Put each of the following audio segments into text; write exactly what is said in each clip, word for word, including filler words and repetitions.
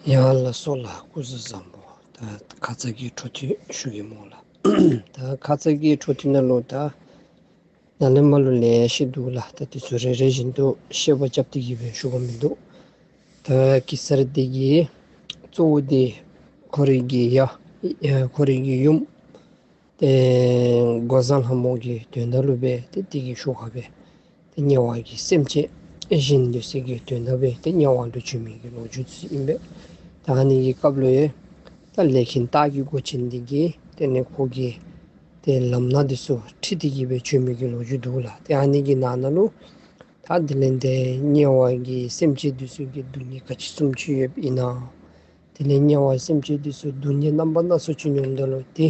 ཡ་ལགས་སོ་ལགས། སྐུ་གཟུགས་བཟང་པོ། ད་ཁ་ཙ་གི་འཕྲོ་མཐུད་ཞུ་གེ་སྨོ་ལགས། ད་ཁ་ཙ་གི་འཕྲོ་མཐུད་ནང་ལུ་ད་ནཱ་ལས་མར་ལུ་ལེ་ཤ་འདུག་ལགས། ད་དེ་ཚུ་རེ་རེ་བཞིན་དུ་བཤད་པ་རྐྱབ་སྟེ་གི་སྦེ་ཞུ་དགོཔ་མིན་འདུག། ད་གེ་སར་འདི་གི་གཙོ་བོ་འདི་ཁོ་རའི་གི་ཡ་ཁོ་རའི་གི་ཡུམ་ཏེ་འགོག་བཟའ་ལྷ་མོ་གི་དོན་དག་ལུ་སྦེ་ཏེ་དེ་གི་ཤུལ་ཁར་སྦེ་ཏེ་དམྱལ་བ་གི་སེམས་ཅན་གཞན་འདི་ཚུ་གི་དོན་དག་སྦེ་ཏེ་དམྱལ་བ་ལུ་བྱོན་མི་གི་ལོ་རྒྱུས་ཚུ་ཨིན་པས། ད་ཨ་ནི་གི་སྐབས་ལུ་ཡང་ད་ལས་མཁན་སྟག་གི་མགོ་ཅན་འདི་གིས་དེ་ལས་ཁོ་གི་ཏེ་ལམ་སྣ་འདི་ཚུ་ཁྲིད་དེ་གི་སྦེ་བྱོན་མི་གི་ལོ་རྒྱུས་འདུག་ལགས། ཏེ་ཨ་ནི་གི་ནང་ན་ལུ་ད་དེ་ལས་ཏེ་དམྱལ་བ་གི་སེམས་ཅན་འདི་ཚུ་གི་སྡུག་བསྔལ་ག་ཅི་བཟུམ་ཅིག་ཡོདཔ་ཨིན་ན། དེ་ལས་དམྱལ་བ་སེམས་ཅན་འདི་ཚུ་སྡུག་བསྔལ་རྣམ་པ་སྣ་ཚོགས་ཅིག་མྱོངམ་ད་ལུ་ཏེ་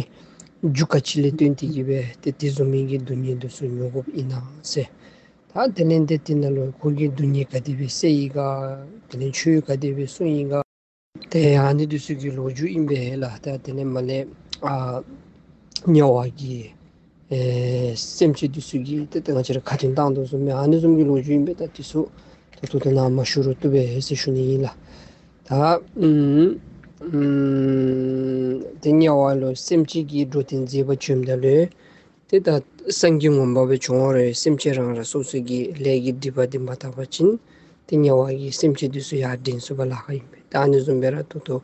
རྒྱུ་ག་ཅི་ལས་བརྟེན་ཏེ་གི་སྦེ་ཏེ་དེ་བཟུམ་མའི་གི་སྡུག་བསྔལ་འདི་ཚུ་མྱོང་དགོཔ་ཨིན་ན་ཟེར། ད་དེ་ལས་ཏེ་དེ་ནང་ལུ་ཁོ་གི་སྡུག་བསྔལ་ག་དེ་སྦེ་བསལ་ཡི་ག། དེ་ལས་ཆོས་ག་དེ་སྦེ་གསུངས་ཡི་ག། ཏེ་ཨ་ནི་འདི་ཚུ་གི་ལོ་རྒྱུས་ཨིན་པས་ལགས། ད་དེ་ལས་མར་ལས་ཨ་དམྱལ་བ་གི་ཨེ་སེམས་ཅན་འདི་ཚུ་གིས་ཏེ་ཏེ་ང་བཅས་ར་ཁ་ཏོན་བཏང་དོ་བཟུམ་མའི་ཨ་ནི་བཟུམ་གྱི་ལོ་རྒྱུས་ཨིན་པས། ད་འདི་ཚུ་ད་ལྟོ་ད་ནཱ་མ་ཞུ་རུང་བཏུབ་པས་ཟེར་ཞུ་ནི་ཨིན་ལགས། ད་ཨམ་ཨམ་ཏེ་དམྱལ་བ་ལུ་སེམས་ཅན་གྱི་འགྲོ་དོན་མཛད་པར་བྱོནམ་ད་ལུ་ཏེ་ད་སངས་རྒྱས་ངོ་མ་སྦེ་བྱོན་རུང་སེམས་ཅན་རང་རང་སོ་སོ་གི་ལས་ཀྱི་སྒྲིབ་པ་འདི་མ་དག་པ་ཅིན་ཏེ་དམྱལ་བ་གི་སེམས་ཅན་འདི་ཚུ་ཡར་འདྲེན་ཚུགས་པར་ལཱ་ཁག་ཨིན་པས། ད་ཨ་ནི་བཟུམ་སྦེ་ར་ད་ལྟོ་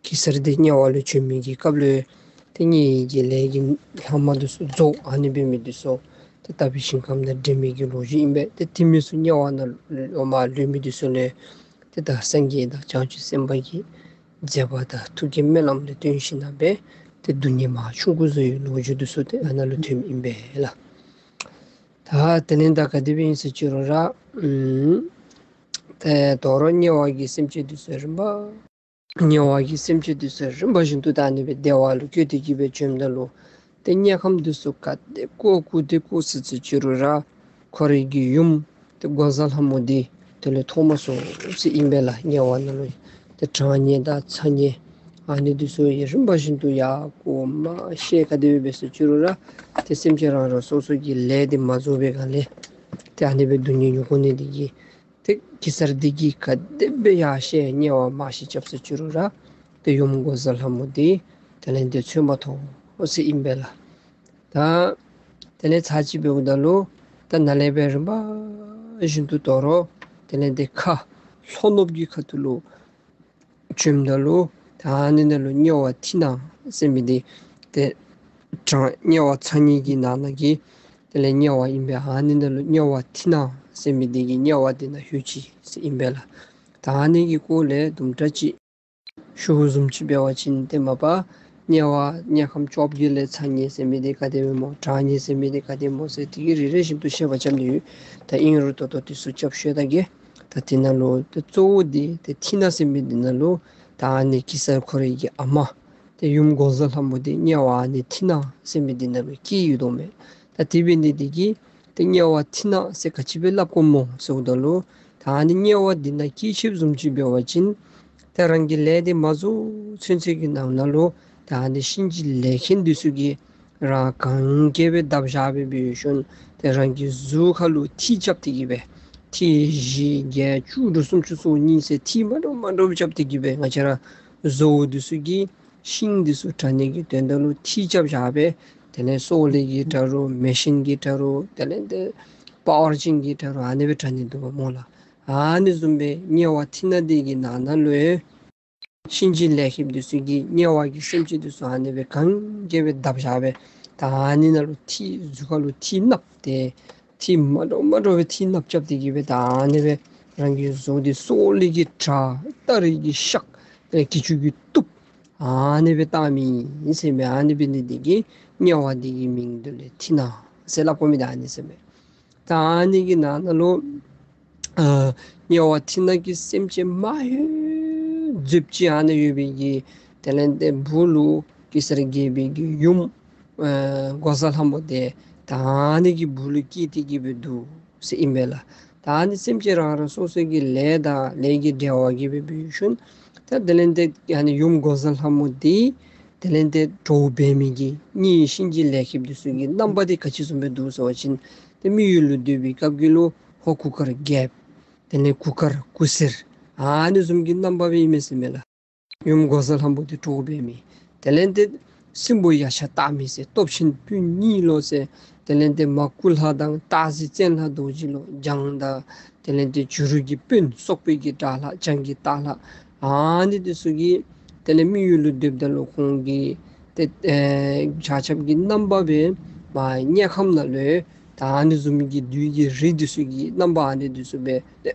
གེ་སར་འདི་དམྱལ་བ་ལུ་བྱོན་མི་གི་སྐབས་ལུ་ཏེ་དམྱལ་བའི་གི་ལས་ཀྱི་ལྷག་མ་འདི་ཚུ་རྫོགས། ཨ་ནི་འབད་མི་འདི་ཚུ་ཏེ་དག་པའི་ཞིང་ཁམས་ནང་འདྲེན་མི་གི་ལོ་རྒྱུས་ཨིན་པས། ཏེ་དེ་མི་ཚུ་དམྱལ་བ་ནང་ལུ་མར་ལུས་མི་འདི་ཚུ་ལས་ཏེ་ད་སངས་རྒྱས་དང་བྱང་ཆུབ་སེམས་དཔའ་གི་མཛད་པ་དང་ཐུགས་ཀྱི་སྨོན་ལམ་ལུ་བརྟེན་ཞིནམ་ལས་ཏེ་སྡུག་བསྔལ་མར་ཆུང་ཀུ་བཟོ་བའི་ལོ་རྒྱུས་འདི་ཚུ་ཏེ་ཨ་ནཱ་ལུ་ཐོནམ་ཨིན་པས་ལགས། ད་དེ་ལས་ད་ག་དེ་སྦེ་ཨིན་ཟེར་ཅི་རུང་ར་ཨམ་ཏེ་དོ་རུང་དམྱལ་བ་གི་སེམས་ཅན་འདི་ཚུ་རིམ་པ་དམྱལ་བ་གི་སེམས་ཅན་འདི་ཚུ་རིམ་པ་བཞིན་དུ་ད་ཨ་ནི་སྦེ་བདེ་བ་ལུ་བཀོད་དེ་གི་སྦེ་བྱོནམ་ད་ལུ་ཏེ་དམྱལ་ཁམས་འདི་ཚུ་ག་དེ་བཀོ་བཀོ་དེ་བཀོ་ཟེར་ཟེར་ཅི་རུང་ར་ཁོ་རའི་གི་ཡུམ་ཏེ་འགོག་བཟའ་ལྷ་མོ་འདི་དེ་ལས་མཐོང་མ་ཚུགས་ཟེར་ཨིན་པས་ལགས། དམྱལ་བ་ནང་ལུ་ཏེ་གྲང་དམྱལ་དང་ཚ་དམྱལ་ཨ་ནི་འདི་ཚུ་ཡང་རིམ་པ་བཞིན་དུ་ཡར་བཀོ་མར་བཤལ། ག་དེ་སྦེ་འབད་ཟེར་ཅི་རུང་ར་ཏེ་སེམས་ཅན་རང་རང་སོ་སོ་གི་ལས་འདི་མ་རྫོགས་པའི་སྒང་ལས་ཏེ་ཨ་ནི་སྦེ་སྡུག་བསྔལ་མྱོང་དགོ་ནི་འདི་གིས་ཏེ་གེ་སར་འདི་གིས་ག་དེ་སྦེ་ཡར་བཤལ་དམྱལ་བ་མར་བཤལ་རྐྱབ་ཟེར་ཅི་རུང་ར་ཏེ་ཡུམ་འགོག་བཟའ་ལྷ་མོ་འདི་དེ་ལས་ཏེ་འཚོལ་མ་ཐོབ་ཟེར་ཨིན་པས་ལགས། ད་དེ་ལས་ཚར་གཅིག་འབདཝ་ད་ལུ་ད་ནཱ་ལས་སྦེ་རིམ་པ་བཞིན་དུ་དོ་རུང་དེ་ལས་ཏེ་ཁ་ལྷོ་ནུབ་ཀྱི་ཁ་ཐུག་ལུ་བྱོནམ་ད་ལུ་ད་ཨ་ནི་ནང་ལུ་དམྱལ་བ་མཐིང་ནག་ཟེར་མི་འདི་ཏེ་གྲང་དམྱལ་བ་ཚ་དམྱལ་གྱི་ནང་ན་གི་དེ་ལས་དམྱལ་བ་ཨིན་པས། ཨ་ནི་ནང་ལུ་དམྱལ་བ་མཐིང་ནག་ཟེར་མི་འདི་གི་དམྱལ་བ་འདི་ནང་ལྷོད་ཅི་ཟེར་ཨིན་པས་ལགས། ད་ཨ་ནི་གི་སྐོར་ལས་དུམ་གྲ་ཅིག་ཞུ་བཟུམ་ཅིག་འབད་བ་ཅིན་ཏེ་མ་པ་དམྱལ་བ་དམྱལ་ཁམས་བཅོ་བརྒྱད་ལས་ཚ་དམྱལ་ཟེར་མི་འདི་ག་དེ་སྦེ་སྨོ། གྲང་དམྱལ་ཟེར་མི་འདི་ག་དེ་སྨོ་ཟེར་དེ་གི་རེ་རེ་བཞིན་དུ་བཤད་པ་རྐྱབ་ནི་ཡོད། ད་ཨིན་རུང་ད་ལྟོ་འདི་ཚུ་རྐྱབ་ཤོད་ད་གེ། ད་དེ་ནང་ལུ་ཏེ་གཙོ་བོ་འདི་ཏེ་མཐིང་ནག་ཟེར་མི་འདི་ནང་ལུ་ད་ཨ་ནི་གེ་སར་ཁོ་རའི་གི་ཨ་མ་ཏེ་ཡུམ་འགོག་བཟའ་ལྷ་མོ་འདི་དམྱལ་བ་ཨ་ནི་མཐིང་ནག་ཟེར་མི་འདི་ནང་ལུ་སྐྱེས་ཡོད་དོ་མས། ད་དེ་འབད་ནི་འདི་གིས་ཏེ་དམྱལ་བ་མཐིང་ནག་ཟེར་ག་ཅི་སྦེ་སླབ་དགོཔ་སྨོ་ཟེརཝ་ད་ལུ་ད་ཨ་ནི་དམྱལ་བ་འདི་ནང་སྐྱེས་ཆི་བཟུམ་ཅིག་འབད་བ་ཅིན་ཏེ་རང་གི་ལས་འདི་མ་རྫོགས་ཚུན་ཚོད་ཀྱི་ནང་ན་ལུ་ད་ཨ་ནི་གཤིན་རྗེ་ལས་མཁན་འདི་ཚུ་གིས་རང་གན་རྐྱལ་སྦེ་བརྡབ་བཞག་སྦེ་འབད་ཞིནམ་ཏེ་རང་གི་གཟུགས་ཁར་ལུ་ཐིགས་རྐྱབ་སྟེ་གི་སྦེ་ཐིགས་བཞི་བརྒྱད་བཅུ་དྲུག་སུམ་ཅུ་སོ་གཉིས་ཟེར་ཐིགས་མ་འདྲཝ་མ་འདྲཝ་རྐྱབ་སྟེ་གི་སྦེ་ང་བཅས་ར་བཟོ་བོ་འདི་ཚུ་གིས་ཤིང་འདི་ཚུ་དྲ་ནི་གི་དོན་དག་ལུ་ཐིགས་རྐྱབ་བཞག་སྦེ་དེ་ལས་སོག་ལེ་གིས་དྲ་རུང་མེ་ཤིན་གྱིས་དྲ་རུང་དེ་ལས་ཏེ་པ་ཝར་ཅིན་གྱིས་དྲ་རུང་ཨ་ནི་སྦེ་དྲ་ནི་འདུག་པ་སྨོ་ལགས། ཨ་ནི་བཟུམ་སྦེ་དམྱལ་བ་མཐིང་ནག་འདི་གི་ནང་ན་ལུ་ཡང་གཤིན་རྗེ་ལས་མཁན་འདི་ཚུ་གིས་དམྱལ་བ་གི་སེམས་ཅན་འདི་ཚུ་ཨ་ནི་སྦེ་གན་རྐྱལ་སྦེ་བརྡབ་བཞག་སྦེ་ད་ཨ་ནི་ནང་ལུ་ཐིགས་གཟུགས་ཁར་ལུ་ཐིགས་ནགཔོ་ཏེ་ཐིགས་མ་འདྲཝ་མ་འདྲཝ་སྦེ་ཐིགས་ནགཔོ་རྐྱབ་སྟེ་གི་སྦེ་ད་ཨ་ནི་སྦེ་རང་གི་གཟུགས་འདི་སོག་ལེ་གིས་དྲ་སྟ་རེ་གིས་གཤག་ཨེ་གྱི་ཅུང་གིས་གཏུབ་ཨ་ནི་སྦེ་བཏང་མི་ཨིན་ཟེར་མས། ཨ་ནི་འབད་ནི་འདི་གིས་དམྱལ་བ་འདི་གི་མིང་འདི་ལས་མཐིང་ནག་ཟེར་སླབ་དགོ་མི་ད་ཨ་ནི་ཟེར་མས། ད་ཨ་ནི་གི་ནང་ན་ལུ་ཨ་དམྱལ་བ་མཐིང་ནག་གི་སེམས་ཅན་མ་ཧེ་ཟེར་ཅིག་ཨ་ནི་ཡོད་པའི་གི་དེ་ལས་ཏེ་སྦུག་ལུ་གེ་སར་རྒྱལ་པོའི་གི་ཡུམ་ཨ་འགོག་བཟའ་ལྷ་མོ་འདི་ད་ཨ་ནི་གི་སྦུག་ལུ་སྐྱེས་ཏེ་གི་སྦེ་འདུག་ཟེར་ཨིན་པས་ལགས། ད་ཨ་ནི་སེམས་ཅན་རང་རང་སོ་སོ་གི་ལས་དང་ལས་ཀྱི་འབྲེལ་བ་གིས་སྦེ་འབད་ཞིནམ་ད་དེ་ལས་ཏེ་ཨ་ནི་ཡུམ་འགོག་བཟའ་ལྷ་མོ་འདི་དེ་ལས་ཏེ་གྲོགས་འབད་མི་གི་དམྱལ་གཤིན་རྗེ་ལས་མཁན་འདི་ཚུ་གི་རྣམ་པ་འདི་ག་ཅི་བཟུམ་སྦེ་འདུག་ཟེར་བ་ཅིན་ཏེ་མི་ཡུལ་ལུ་སྡོད་པའི་སྐབས་ཀྱི་ལུ་ཧོར་གུར་དཀར་རྒྱལཔོ་དེ་ལས་གུར་དཀར་གུར་སེར་ཨ་ནི་བཟུམ་གྱི་རྣམ་པ་སྦེ་ཨིན་མས་ཟེར་མས་ལགས། ཡུམ་འགོག་བཟའ་ལྷ་མོ་འདི་གྲོགས་འབད་མི། དེ་ལས་ཏེ་སྲིན་པོ་ཡ་ཤ་སྟག་མི་ཟེར་སྟོབས་ཆེན་སྤུན་གཉིས་ལོ་ཟེར། དེ་ལས་ཏེ་མ་སྐུ་ལྷ་དང་སྟག་གཟིག་བཙན་ལྷ་རྡོ་རྗེ་ལོ། བྱང་དང་དེ་ལས་ཏེ་བྱུ་རུ་གི་སྤུན་སོག་པོའི་གི་དགྲ་ལྷ་བྱང་གི་སྟག་ལྷ། ཨ་ནི་འདི་ཚུ་གིས་དེ་ལས་མི་ཡུལ་ལུ་སྡོདཔ་ད་ལུ་ཁོང་གིས་ཏེ་ཨེ་ཆ་ཁྱབ་ཀྱི་རྣམ་པ་སྦེ་མ་དམྱལ་ཁམས་ནང་ལུ་ད་ཨ་ནི་བཟུམ་གྱི་བདུད་ཀྱི་རིགས་འདི་ཚུ་གི་རྣམ་པ་ཨ་ནི་འདི་ཚུ་སྦེ་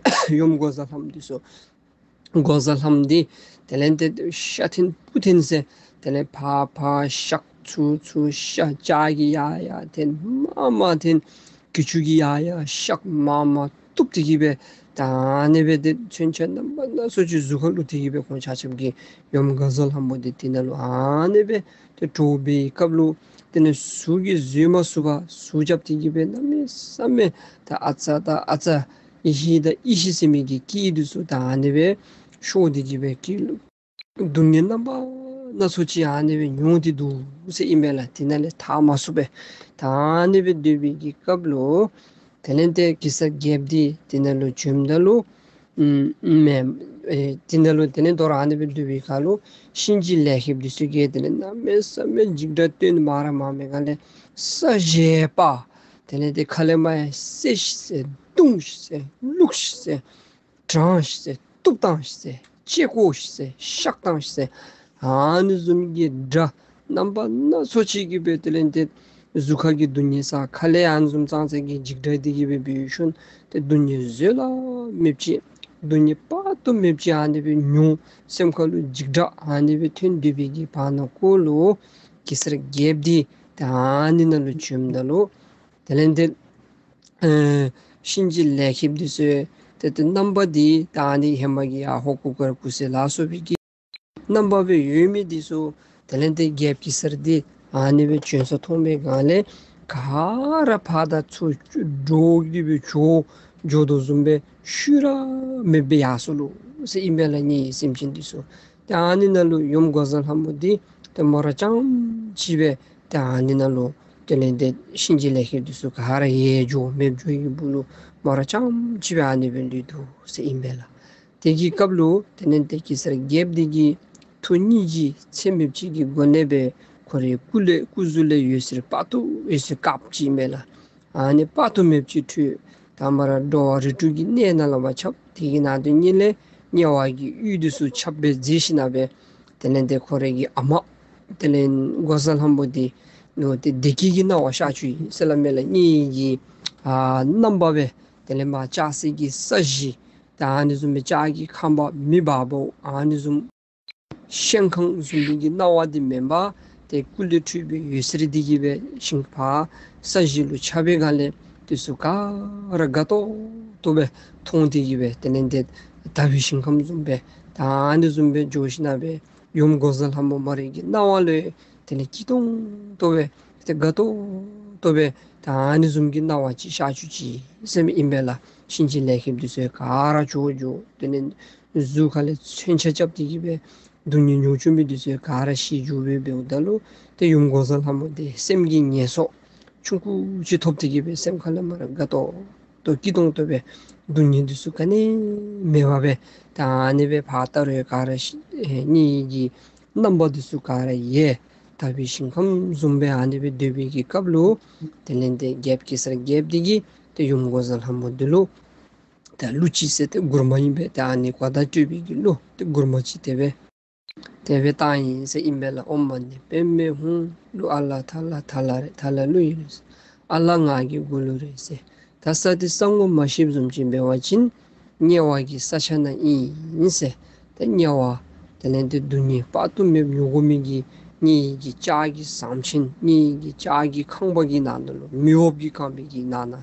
ཡུམ་འགོག་བཟའ་ལྷ་མོ་འདི་ཚུ་འགོག་བཟའ་ལྷ་མོ་འདི་དེ་ལས་ཏེ་ཤ་འཐེན་སྤུ་འཐེན་ཟེར། དེ་ལས་ཕར་ཕར་ཤག་ཚུར་ཚུར་ཤ་ལྕགས་ཀྱིས་ཡར་ཡར་འཐེན་མར་མར་འཐེན། གྱི་ཅུང་གིས་ཡར་ཡར་ཤག་མར་མར་གཏུབ་སྟེ་གི་སྦེ་ད་ཨ་ནི་སྦེ་ཏེ་མཚོན་ཆ་རྣམ་པ་སྣ་ཚོགས་ཅིག་གཟུགས་ཁར་བླུགས་ཏེ་གི་སྦེ་ཁོང་ཆ་ཁྱབ་ཀྱིས་ཡུམ་འགོག་བཟའ་ལྷ་མོ་འདི་དེ་ནང་ལུ་ཨ་ནི་སྦེ་ཏེ་གྲོགས་འབད་བའི་སྐབས་ལུ་དེ་ནས་ཟུག་གིས་བཟོད་མ་ཚུགས་པར་ཟུག་རྐྱབ་སྟེ་གི་སྦེ་གནམ་མེད་ས་མེད་ད་ཨ་ཙ་ད་ཨ་ཙ་ཨི་ཤི་ད་ཨི་ཤི་ཟེར་མི་གི་སྐད་འདི་ཚུ་ད་ཨ་ནི་སྦེ་ཤོར་ཏེ་གི་སྦེ་སྐད་ལུ་སྡུག་བསྔལ་རྣམ་པ་སྣ་ཚོགས་ཅིག་ཨ་ནི་སྦེ་མྱོང་སྟེ་འདུག་ཟེར་ཨིན་པས་ལགས། དེ་ནང་ལས་ཐར་མ་ཚུགས་པས། ད་ཨ་ནི་སྦེ་སྡོད་པའི་གི་སྐབས་ལུ་དེ་ལས་ཏེ་གེ་སར་རྒྱལཔོ་འདི་དེ་ནང་ལུ་བྱོནམ་ད་ལུ་ཨམ་མེན་ཨེ་དེ་ནང་ལུ་དེ་ལས་དོ་རུང་ཨ་ནི་སྦེ་སྡོད་པའི་ཁར་ལུ་གཤིན་རྗེ་ལེགས་མཁསཔ་འདི་ཚུ་གིས་དེ་ལས་གནམ་མེད་ས་མེད་འཇིགས་སྐྲག་སྟོན་མ་ར་མ་མི་ག་ལས་ས་བཞེས་པ་དེ་ལས་ཏེ་ཁ་ལས་མར་ཡང་བསད་ཤིག་ཟེར་བརྡུང་ཤིག་ཟེར་བླུགས་ཤིག་ཟེར་དྲངས་ཤིག་ཟེར་གཏུབ་བཏང་ཤིག་ཟེར་བཅད་བཀོ་ཤིག་ཟེར་གཤག་བཏང་ཤིག་ཟེར་ཨ་ནི་བཟུམ་གྱི་སྒྲ་རྣམ་པ་སྣ་ཚོགས་ཅིག་གིས་སྦེ་དེ་ལས་ཏེ་གཟུགས་ཁ་གི་སྡུག་བསྔལ་ས་ཁ་ལས་ཨ་ནི་བཟུམ་ཙང་ཙང་གི་འཇིགས་སྐྲག་འདི་གིས་སྦེ་འབད་ཞིནམ་ཏེ་སྡུག་བསྔལ་བཟོད་གླགས་མེདཔ་ཅིག་སྡུག་བསྔལ་དཔག་ཏུ་མེདཔ་ཅིག་ཨ་ནི་སྦེ་མྱོང་སེམས་ཁ་ལུ་འཇིགས་སྐྲག་ཨ་ནི་སྦེ་ཐོན་སྡོད་པའི་གི་བར་ན་ཀོ་ལུ་གེ་སར་རྒྱལཔོ་འདི་ཏེ་ཨ་ནི་ནང་ལུ་བྱོནམ་ད་ལུ་དེ་ལས་ཏེ་ཨེ་གཤིན་རྗེ་ལེགས་མཁསཔ་འདི་ཚུ་ཏེ་ཏེ་རྣམ་པ་འདི་ད་ཨ་ནི་ཧེ་མ་གི་ཡ་ཧོར་གུར་དཀར་གུར་སེར་ལ་སོགས་པའི་གི་རྣམ་པ་སྦེ་ཡོད་མི་འདི་ཚུ་དེ་ལས་ཏེ་རྒྱལཔོ་གེ་སར་འདི་ཨ་ནི་སྦེ་བྱོན་ས་མཐོང་པའི་སྒང་ལས་ག་ར་ཕར་དང་ཚུར་འདྲོགས་ཏེ་སྦེ་བྱོག་འགྱོ་དོ་བཟུམ་སྦེ་ཤུལ་ར་མེདཔ་སྦེ་ཡར་སོ་ལོ་ཟེར་ཨིན་པས་ལགས། དམྱལ་བའི་སེམས་ཅན་འདི་ཚུ་ཏེ་ཨ་ནི་ནང་ལུ་ཡུམ་འགོག་བཟའ་ལྷ་མོ་འདི་ཏེ་མོ་ར་རྐྱངམ་གཅིག་སྦེ་ཏེ་ཨ་ནི་ནང་ལུ་དེ་ལས་ཏེ་གཤིན་རྗེ་ལེགས་མཁསཔ་འདི་ཚུ་ག་ར་ཡལ་འགྱོ་མེདཔ་འགྱོ་བའི་སྦུག་ལུ་མོ་ར་རྐྱངམ་གཅིག་སྦེ་ཨ་ནི་སྦེ་ལུས་འདུག་ཟེར་ཨིན་པས་ལགས། དེ་གི་སྐབས་ལུ་དེ་ལས་ཏེ་གེ་སར་རྒྱལཔོ་འདི་གིས་ཐུགས་སྙིང་རྗེ་ཚད་མེདཔ་ཅིག་གི་སྒོ་ལས་སྦེ་ཁོ་རའི་སྐུ་ལས་སྐུ་གཟུགས་ལས་འོད་ཟེར་དཔག་ཏུ་འོད་ཟེར་དཀརཔོ་ཅིག་མས་ལགས། ཨ་ནི་དཔག་ཏུ་མེདཔ་ཅིག་འཕྲོས། དང་པ་ར་འགྲོ་བ་རིགས་དྲུག་གི་གནས་ནང་ལུ་མར་ཁྱབ། དེ་གི་ནང་དོན་གཉིས་ལས་དམྱལ་བ་གི་ཡུལ་འདི་ཚུ་ཁྱབ་སྦེ་མཛད་ཞིནམ་སྦེ་དེ་ལས་ཏེ་ཁོ་རའི་གི་ཨ་མ་དེ་ལས་འགོག་བཟའ་ལྷ་མོ་འདི་ནོ་ཏེ་བདེ་སྐྱིད་ཀྱི་སྣང་བ་ཤར་བཅུག་ཡི་ཟེར་སླབ་མས་ལགས། དམྱལ་གྱི་ཨ་རྣམ་པ་སྦེ་དེ་ལས་མར་ལྕགས་སྲེག་གི་ས་གཞི་ད་ཨ་ནི་བཟུམ་སྦེ་ལྕགས་ཀྱི་ཁང་པ་མེ་འབར་བ་ཨ་ནི་བཟུམ་ཤིང་ཁང་བཟུམ་གྱི་སྣང་བ་འདི་མེན་པར་ཏེ་སྐུ་ལས་འཕྲོས་པའི་འོད་ཟེར་འདི་གིས་སྦེ་ཤིང་ཕར་ས་གཞི་ལུ་ཁྱབ་པའི་སྒང་ལས་འདི་ཚུ་ག་ར་དགའ་ཏོག་ཏོ་སྦེ་མཐོང་སྟེ་གི་སྦེ་དེ་ལས་ཏེ་དག་པའི་ཞིང་ཁམས་བཟུམ་སྦེ་ད་ཨ་ནི་བཟུམ་སྦེ་འགྱོ་ཞིནམ་སྦེ་ཡུམ་འགོག་བཟའ་ལྷ་མོ་མོ་རའི་གི་སྣང་བ་ལུ་དེ་ལས་སྐྱིད་ཏོང་ཏོ་སྦེ་ཏེ་དགའ་ཏོག་ཏོ་སྦེ་ད་ཨ་ནི་བཟུམ་གྱི་སྣང་བ་ཅིག་ཤར་བཅུག་ཅི་ཟེར་མི་ཨིན་པས་ལགས། གཤིན་རྗེ་ལེགས་མཁསཔ་འདི་ཚུ་ག་ར་བྱོག་འགྱོ། དེ་ལས་གཟུགས་ཁ་ལས་མཚོན་ཆ་རྐྱབ་སྟེ་གི་སྦེ་སྡུག་བསྔལ་མྱོང་བཅུག་མི་འདི་ཚུ་ག་ར་ཤི་འགྱོ་སྦེ་འབདཝ་ད་ལུ་ཏེ་ཡུམ་འགོག་བཟའ་ལྷ་མོ་འདི་སེམས་ཀྱི་ངལ་གསོ་ཆུང་ཀུ་ཅིག་ཐོབ་སྟེ་གི་སྦེ་སེམས་ཁ་ལས་མར་དགའ་ཏོག་ཏོ་སྐྱིད་ཏོང་ཏོ་སྦེ་སྡུག་བསྔལ་འདི་ཚུ་ག་ནི་མེད་པར་སྦེ་ད་ཨ་ནི་སྦེ་ཕར་ལྟ་རུང་ག་ར་ཤི་ཨེ་དམྱལ་གྱི་རྣམ་པ་འདི་ཚུ་ག་ར་ཡལ་དག་པའི་ཞིང་ཁམས་བཟུམ་སྦེ་ཨ་ནི་སྦེ་སྡོད་པའི་གི་སྐབས་ལུ་དེ་ལས་ཏེ་རྒྱལཔོ་གེ་སར་རྒྱལཔོ་འདི་གིས་ཏེ་ཡུམ་འགོག་བཟའ་ལྷ་མོ་འདི་ལུ་ད་གླུ་ཅིག་ཟེར་ཏེ་མགུར་མ་ཨིན་པས། ཏེ་ཨ་ནི་གོ་བརྡ་སྤྲོད་པའི་གི་གླུ་ཏེ་མགུར་མ་ཅིག་དེ་སྦེ་དེ་སྦེ་བཏང་ཡི་ཟེར་ཨིན་པས་ལགས། ཨོཾ་མ་ཎི་པདྨེ་ཧཱུྃ། གླུ་ཨ་ལ་ཐ་ལ་ཐ་ལ་རེད། ཐ་ལ་གླུ་ཡི་གླུ་ཟེར། ཨ་ལ་ངག་གི་འགུག་ལུགས་རེད་ཟེར། ད་ས་འདི་ས་ངོ་མ་ཤེསཔ་བཟུམ་ཅིག་འབད་བ་ཅིན་དམྱལ་བ་གི་ས་ཆ་ནང་ཨིན་ཟེར། ད་དམྱལ་བ་དེ་ལས་ཏེ་སྡུག་བསྔལ་དཔག་ཏུ་མེདཔ་མྱོང་དགོ་མི་གི་དམྱལ་གྱི་ལྕགས་ཀྱི་ཟངས་ཆེན་དམྱལ་གྱི་ལྕགས་ཀྱི་ཁང་པ་གི་ནང་ན་ལུ་མེ་འོབས་ཀྱིས་གང་བའི་གི་ནང་ན་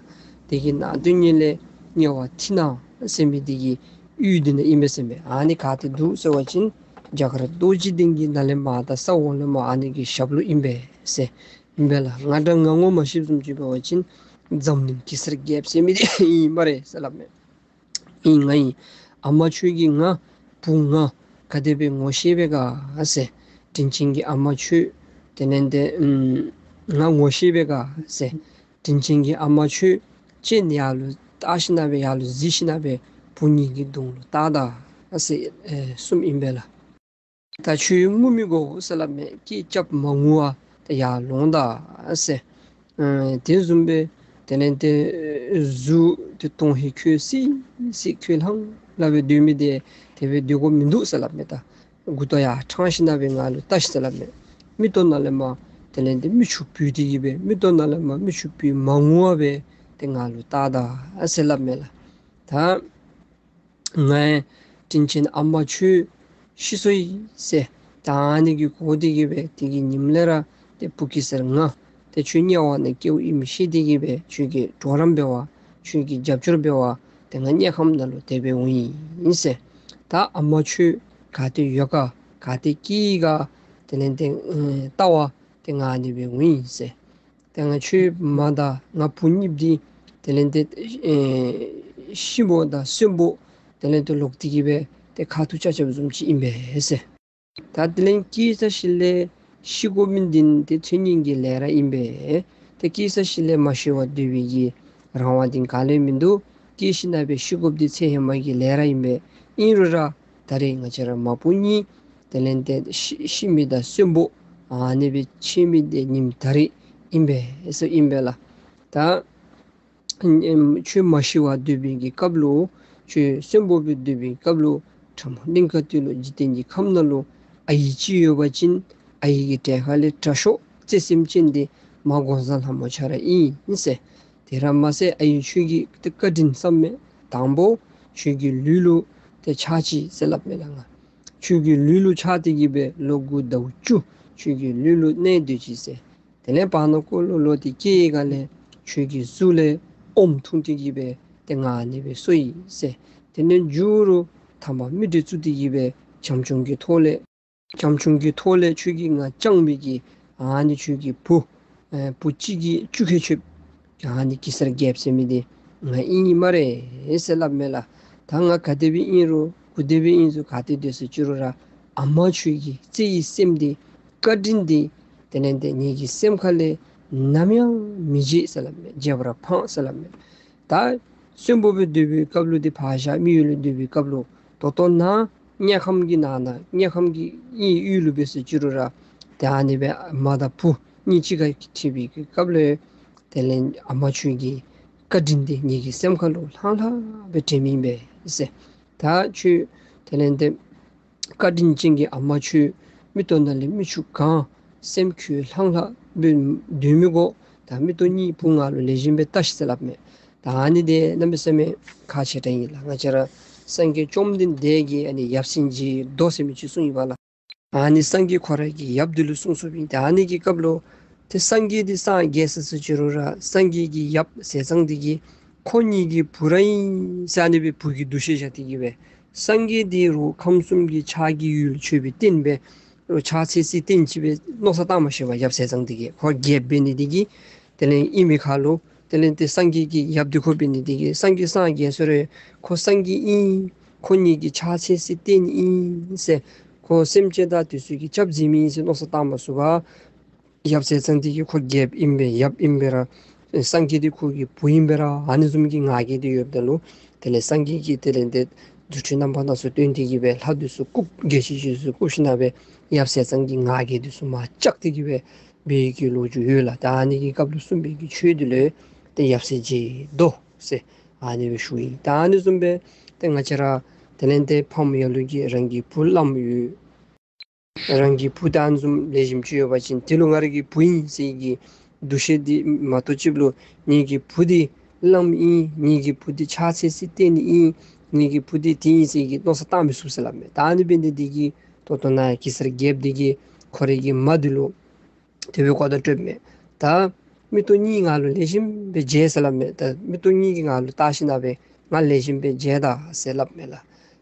དེ་གི་ནང་དོན་གཉིས་ལས་དམྱལ་བ་མཐིང་ནག་ཟེར་མི་དེ་གི་ཡུལ་འདི་ནང་ཨིན་པས་ཟེར་མས། ཨ་ནི་ག་ཏེ་འདུག་ཟེར་བ་ཅིན་རྒྱ་གར་རྡོ་རྗེ་གདན་གྱི་ནང་ལས་མར་དང་ས་འོག་ལས་མར་ཨ་ནི་གི་ཞབས་ལུ་ཨིན་པས་ཟེར་ཨིན་པས་ལགས། ང་འདྲ་ང་ངོ་མ་ཤེསཔ་བཟུམ་ཅིག་འབད་བ་ཅིན་འཛམ་གླིང་གེ་སར་རྒྱལཔོ་ཟེར་མི་དེ་ཨིན་སྨ་རེ་ཟེར་སླབ་མས། ཨིན་ང་ཨིན། ཨ་མ་ཁྱོད་ཀྱིས་ང་བུ་ང་ག་དེ་སྦེ་ངོ་ཤེས་པས་ག་ཟེར། དྲིན་ཅན་གྱི་ཨ་མ་ཁྱོད་དེ་ལས་ཏེ་ཨམ་ང་ངོ་ཤེས་པས་ག་ཟེར། དྲིན་ཅན་གྱི་ཨ་མ་ཁྱོད་སྤྱན་ཡར་ལུ་བལྟ་ཞིནམ་སྦེ་ཡར་ལུ་གཟིགས་ཞིནམ་སྦེ་བུ་ངེ་གི་གདོང་ལུ་བལྟ་ད་ཟེར་ཨེ་གསུངམ་ཨིན་པས་ལགས། ད་ཁྱོད་ངུ་མི་དགོ་ཟེར་སླབ་མས། སྐད་རྐྱབ་མ་ངུ་བར་ཏེ་ཡར་ལོང་ད་ཟེར། ཨ་དེ་བཟུམ་སྦེ་དེ་ལས་ཏེ་གཟུགས་དེ་དོན་ཧིང་ཁོལ་སི་སི་ཁོལ་ལྷང་ལྷང་སྦེ་སྡོད་མི་དེ་དེ་སྦེ་སྡོད་དགོཔ་མིན་འདུག་ཟེར་སླབ་མས། ད་མགུ་ཏོ་ཡར་ཕྲང་ཞིན་ན་སྦེ་ང་ལུ་བལྟ་ཤིག་ཟེར་སླབ་མས། མིག་ཏོ་ནང་ལས་མར་དེ་ལས་ཏེ་མིག་ཆུ་བུད་དེ་གིས་སྦེ་མིག་ཏོ་ནང་ལས་མར་མིག་ཆུ་བུད་མ་ངུ་བར་སྦེ་ཏེ་ང་ལུ་བལྟ་ད་ཟེར་སླབ་མས་ལགས། ད་ངའི་དྲིན་ཅན་ཨ་མ་ཁྱོད་ཤི་སོ་ཡི་ཟེར། ད་ཨ་ནི་གི་གོ་དེ་གིས་སྦེ་དེ་གི་ཉིནམ་ལས་ར་ཏེ་བུ་གེ་སར་ང་ཏེ་ཁྱོད་དམྱལ་བ་ནང་སྐྱེཝ་ཨིནམ་ཤེས་དེ་གིས་སྦེ་ཁྱོད་ཀྱི་གྲོགས་རམ་འབད་བར་ཁྱོད་ཀྱི་རྒྱབ་སྐྱོར་འབད་བར་ཏེ་ང་དམྱལ་ཁམས་ནང་ལུ་དེ་སྦེ་འོང་ཡི་ཟེར། ད་ཨ་མ་ཁྱོད་ག་ཏེ་ཡོད་ག་ག་ཏེ་སྐྱེས་ཡི་ག་དེ་ལས་ཏེ་ཨེ་བལྟ་བར་ཏེ་ང་ཨ་ནི་སྦེ་འོང་ཡི་ཟེར། ཏེ་ང་ཁྱོད་མ་དང་ང་བུ་གཉིས་འདི་དེ་ལས་ཏེ་ཨེ་ཤི་བོ་དང་གསོན་པོ་དེ་ལས་ཏེ་ལོག་སྟེ་གིས་སྦེ་ཏེ་ཁ་ཐུག་རྐྱབ་རྐྱབ་བཟུམ་ཅིག་ཨིན་པས་ཟེར། ད་དེ་ལས་སྐྱེས་ས་ཤུལ་ལས་ཤི་དགོ་མི་འདི་ཏེ་ཚེ་སྔོན་གྱི་ལས་ར་ཨིན་པས། ཏེ་སྐྱེས་ས་ཤུལ་ལས་མ་ཤི་བར་སྡོད་པའི་གི་རང་དབང་འདི་ག་ལས་མིན་འདུག། སྐྱེས་ཞིན་ན་སྦེ་ཤི་དགོཔ་འདི་ཚེ་ཧེ་མ་གི་ལས་ར་ཨིན་པས། ཨིན་རུང་ར་ད་རེས་ང་བཅས་ར་མ་བུ་གཉིས་དེ་ལས་ཏེ་ཤི་ཤི་མི་དང་གསོན་པོ་ཨ་ནི་སྦེ་ཕྱད་མི་འདི་ཉིནམ་ད་རེས་ཨིན་པས་ཟེར་ཨིན་པས་ལགས། ད་ཁྱོད་མ་ཤི་བར་སྡོད་པའི་གི་སྐབས་ལུ་ཁྱོད་གསོན་པོ་སྦེ་སྡོད་པའི་སྐབས་ལུ་ཁྲ་མོ་གླིང་དཀར་སྟོད་ལུ་འཇིག་རྟེན་གྱི་ཁམས་ནང་ལུ་ཨའི་ཅིག་ཡོད་པ་ཅིན་ཨའི་གི་གྲལ་ཁ་ལས་དྲག་ཤོས་བརྩེ་སེམས་ཅན་འདི་མ་འགོག་བཟའ་ལྷ་མོ་ཁྱོད་ར་ཨིན་ཟེར། དེ་ར་མ་ཚད་ཨའི་ཁྱོད་ཀྱི་ཏེ་བཀའ་དྲིན་བསམ་མས། དང་པོ་ཁྱོད་ཀྱི་ལུས་ལུ་ཏེ་ཆགས་ཅི་ཟེར་སླབ་མས་ལགས། ང་ཁྱོད་ཀྱི་ལུས་ལུ་ཆགས་ཏེ་གིས་སྦེ་ལོ་དགུ་ཟླཝ་བཅུ་ཁྱོད་ཀྱི་ལུས་ལུ་གནས་སྡོད་ཅི་ཟེར། དེ་ལས་བར་ན་ཀོ་ལོ་ལོ་ཏེ་སྐྱེས་ཡི་ག་ལས་ཁྱོད་ཀྱི་གཟུགས་ལས་ཨོམ་འཐུང་སྟེ་གིས་སྦེ་ཏེ་ང་ཨ་ནི་སྦེ་གསོ་ཡི་ཟེར། དེ་ལས་མཇུག་རུ་ཐ་མ་མི་འདྲེ་བཙུགས་ཏེ་གིས་སྦེ་བྱམས་སྐྱོང་གི་ཐོག་ལས་བྱམས་སྐྱོང་གི་ཐོག་ལས་ཁྱོད་ཀྱིས་ང་བསྐྱངས་པའི་གི་ཨ་ནི་ཁྱོད་ཀྱི་བུ་ཨེ་བུ་གཅིག་གིས་བཅུ་ཁ་ཆོདཔ་ཨ་ནི་གེ་སར་རྒྱལཔོ་ཟེར་མི་འདི་ང་ཨིན་སྨ་རེ་ཟེར་སླབ་མས་ལགས། ད་ང་ག་དེ་སྦེ་ཨིན་རུང་གུ་དེ་སྦེ་ཨིན་རུང་ག་ཏེ་སྡོད་ས་ཅི་རུང་ར་ཨ་མ་ཁྱོད་ཀྱི་བརྩེ་བའི་སེམས་འདི་བཀའ་དྲིན་འདི་དེ་ལས་ཏེ་ངེ་གི་སེམས་ཁ་ལས་ནམ་ཡང་མི་བརྗེད་ཟེར་སླབ་མས། བརྗེད་པར་ཕངས་ཟེར་སླབ་མས། ད་གསོན་པོ་སྦེ་སྡོད་པའི་སྐབས་ལུ་འདི་ཕར་བཞག་མི་ཡུལ་ལུ་སྡོད་པའི་སྐབས་ལུ་ད་ལྟོ་ནཱ་དམྱལ་ཁམས་ཀྱི་ནང་ན་དམྱལ་ཁམས་ཀྱི་དམྱལ་ཡུལ་ལུ་འབད་ས་ཅི་རུང་ར་ཏེ་ཨ་ནི་སྦེ་མ་དང་བུ་གཉིས་གཅིག་ཁར་འཁྲིལ་བའི་གི་སྐབས་ལུ་དེ་ལས་ཨ་མ་ཁྱོད་ཀྱི་བཀའ་དྲིན་འདི་ངེ་གི་སེམས་ཁ་ལུ་ལྷང་ལྷང་སྦེ་དྲནམ་ཨིན་པས་ཟེར། ད་ཁྱོད་དེ་ལས་ཏེ་བཀའ་དྲིན་ཅན་གྱི་ཨ་མ་ཁྱོད་མིག་ཏོ་ནང་ལས་མིག་ཆུ་གང་སེམས་ཁུ་ལྷང་ལྷང་སྦེ་སྡོད་མི་དགོ། ད་མིག་ཏོ་གཉིས་བུ་ང་ལུ་ལེགས་ཤོམ་སྦེ་བལྟ་ཤིག་ཟེར་སླབ་མས། ད་ཨ་ནི་འདི་གནམ་མེད་ས་མེད་ཁག་ཆེ་དྲགས་ཨིན་ལགས། ང་བཅས་ར་སངས་རྒྱས་བཅོམ་ལྡན་འདས་ཀྱིས་ཨ་ནི་ཡབ་སྲས་མཇལ་དོ་ཟེར་མི་ཅིག་གསུངས་ཡི་བ་ལགས། ཨ་ནི་སངས་རྒྱས་ཁོ་ར་གི་ཡབ་འདི་ལུ་གསུངས་སོ་བའི་ད་ཨ་ནི་གི་སྐབས་ལུ་ཏེ་སངས་རྒྱས་འདི་སངས་རྒྱས་ས་ས་ཅི་རུང་ར་སངས་རྒྱས་ཀྱི་ཡབ་ཟས་གཙང་འདི་གིས་ཁོ་ངེ་གི་བུ་ར་ཨིན་ཟེར་ཨ་ནི་སྦེ་བུ་གི་འདུ་ཤེས་བཞག་སྟེ་གིས་སྦེ་སངས་རྒྱས་འདི་རུང་ཁམས་གསུམ་གྱི་ཕྱག་གི་ཡུལ་མཆོད་པའི་རྟེན་སྦེ་རུང་ཕྱག་འཚལ་སའི་རྟེན་ཅིག་སྦེ་མནོ་བསམ་བཏང་མ་ཤེས་པར་ཡབ་ཟས་གཙང་འདི་གིས་ཁོ་རྒྱལཔོ་འབད་ནི་འདི་གིས་དེ་ལས་ཨིན་མི་ཁར་ལུ་དེ་ལས་ཏེ་སངས་རྒྱས་ཀྱི་ཡབ་འདི་ཁོ་འབད་ནི་འདི་གིས་སངས་རྒྱས་སངས་རྒྱས་སོང་རུང་ཁོ་སངས་རྒྱས་ཨིན། ཁོ་ངེ་གི་ཕྱག་འཚལ་སའི་རྟེན་ཨིན་ཟེར་ཁོ་སེམས་ཅན་དང་དུས་ཚོད་ཀྱི་སྐྱབས་མཛད་མི་ཨིན་ཟེར་མནོ་བསམ་བཏང་མ་ཚུགས་པར་ཡབ་ཟས་གཙང་འདི་གིས་ཁོ་རྒྱལཔོ་ཨིན་པས་ཡབ་ཨིན་པས་ར་སངས་རྒྱས་འདི་ཁོ་གི་བུ་ཨིན་པས་ར་ཨ་ནི་བཟུམ་གྱི་ང་རྒྱལ་འདི་ཡོདཔ་ད་ལུ་དེ་ལས་སངས་རྒྱས་ཀྱིས་དེ་ལས་ཏེ་རྫུ་འཕྲུལ་རྣམ་པ་སྣ་ཚོགས་སྟོན་ཏེ་གིས་སྦེ་ལྷ་འདི་ཚུ་བཀུག་རྒྱལ་སྲིད་འདི་ཚུ་བཀུག་ཞིན་ན་སྦེ་ཡབ་ཟས་གཙང་གི་ང་རྒྱལ་འདི་ཚུ་མར་བཅག་སྟེ་གིས་སྦེ་འབད་བའི་གི་ལོ་རྒྱུས་ཡོད་ལགས། ད་ཨ་ནི་གི་སྐབས་ལུ་གསུངས་པའི་གི་ཆོས་འདི་ལུ་ཏེ་ཡབ་སྲས་མཇལ་དོ་ཟེར་ཨ་ནི་སྦེ་ཞུཝ་ཨིན། ད་ཨ་ནི་བཟུམ་སྦེ་ཏེ་ང་བཅས་ར་དེ་ལས་ཏེ་ཕམ་ཡ་ལུ་གིས་རང་གི་བུ་བླམ་ཡོད། རང་གི་བུ་ད་ཨ་ནི་བཟུམ་ལེགས་ཤོམ་ཅིག་ཡོད་པ་ཅིན་དེ་ལུ་ང་ར་གི་བུ་ཨིན་ཟེར་གྱི་འདུ་ཤེས་འདི་མ་གཏོགས་ཅིག་ལུ་ངེ་གི་བུ་འདི་བླམ་ཨིན། ངེ་གི་བུ་འདི་ཕྱག་འཚལ་སའི་རྟེན་ཨིན། ངེ་གི་བུ་འདི་དེ་ཨིན་ཟེར་གྱི་མནོ་བསམ་བཏང་མི་ཚུགས་ཟེར་སླབ་མས། ད་ཨ་ནི་འབད་ནི་འདི་གིས་ད་ལྟོ་ནཱ་གེ་སར་རྒྱལཔོ་འདི་གིས་ཁོ་རའི་གི་མ་འདི་ལུ་དེ་སྦེ་གོ་བརྡ་སྤྲོདཔ་མས། ད་མིག་ཏོ་གཉིས་ང་ལུ་ལེགས་ཤོམ་སྦེ་མཇལ་ཟེར་སླབ་མས། ད་མིག་ཏོ་གཉིས་ཀྱིས་ང་ལུ་བལྟ་ཞིན་ན་སྦེ་ང་ལེགས་ཤོམ་སྦེ་མཇལ་ད་ཟེར་སླབ་མས་ལགས།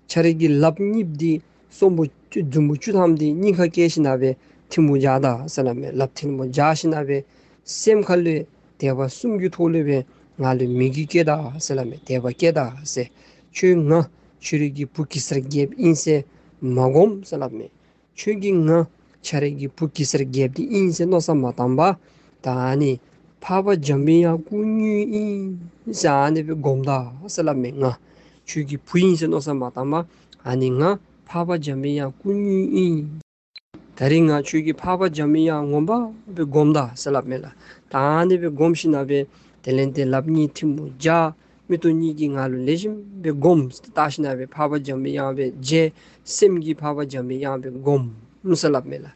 ཁྱོད་རའི་གི་ལགཔ་གཉིསཔོ་འདི་གསོན་པོ་བཅུ་རྫུན་པོ་བཅུ་ཐམ་འདི་སྙིང་ཁར་བཀལ་ཞིན་ན་སྦེ་ཐལ་མོ་སྦྱར་ད་ཟེར་སླབ་མས། ལགཔ་ཐལ་མོ་སྦྱར་ཞིན་ན་སྦེ་སེམས་ཁ་ལུ་དད་པ་གསུམ་གྱི་ཐོག་ལས་སྦེ་ང་ལུ་མོས་གུས་བསྐྱེད་ད་ཟེར་སླབ་མས། དད་པ་བསྐྱེད་ད་ཟེར། ཁྱོད་ང་ཁྱོད་རའི་གི་བུ་གེ་སར་རྒྱལཔོ་ཨིན་ཟེར་མ་དགོངས་ཟེར་སླབ་མས། ཁྱོད་ཀྱིས་ང་ཁྱོད་རའི་གི་བུ་གེ་སར་རྒྱལཔོ་འདི་ཨིན་ཟེར་མནོ་བསམ་མ་བཏང་པར་ད་ཨ་ནི་འཕགས་པ་འཇམ་པའི་དབྱངས་སྐུ་དངོས་ཨིན་ཟེར་ཨ་ནི་སྦེ་དགོངས་ད་ཟེར་སླབ་མས། ང་ཁྱོད་ཀྱི་བུ་ཨིན་ཟེར་མནོ་བསམ་མ་བཏང་པར་ཨ་ནི་ང་ འཕགས་པ་འཇམ་པའི་དབྱངས་སྐུ་དངོས་ཨིན། ད་རིས་ང་ཁྱོད་ཀྱིས་འཕགས་པ་འཇམ་པའི་དབྱངས་ངོ་མ་སྦེ་སྒོམ་ད་ཟེར་སླབ་མས་ལགས། ད་ཨ་ནི་སྦེ་སྒོམ་ཞིནམ་ལས་དེ་ལས་ཏེ་ལགཔ་གཉིས་ཐལ་མོ་སྦྱར། མིག་ཏོ་གཉིས་ཀྱིས་ང་ལུ་ལེགས་ཤོམ་སྦེ་སྒོམ་ཟེར་བལྟ་ཞིནམ་ལས་འཕགས་པ་འཇམ་པའི་དབྱངས་སྦེ་མཇལ། སེམས་ཀྱིས་འཕགས་པ་འཇམ་པའི་དབྱངས་སྦེ་སྒོམ་ཟེར་སླབ་མས་ལགས།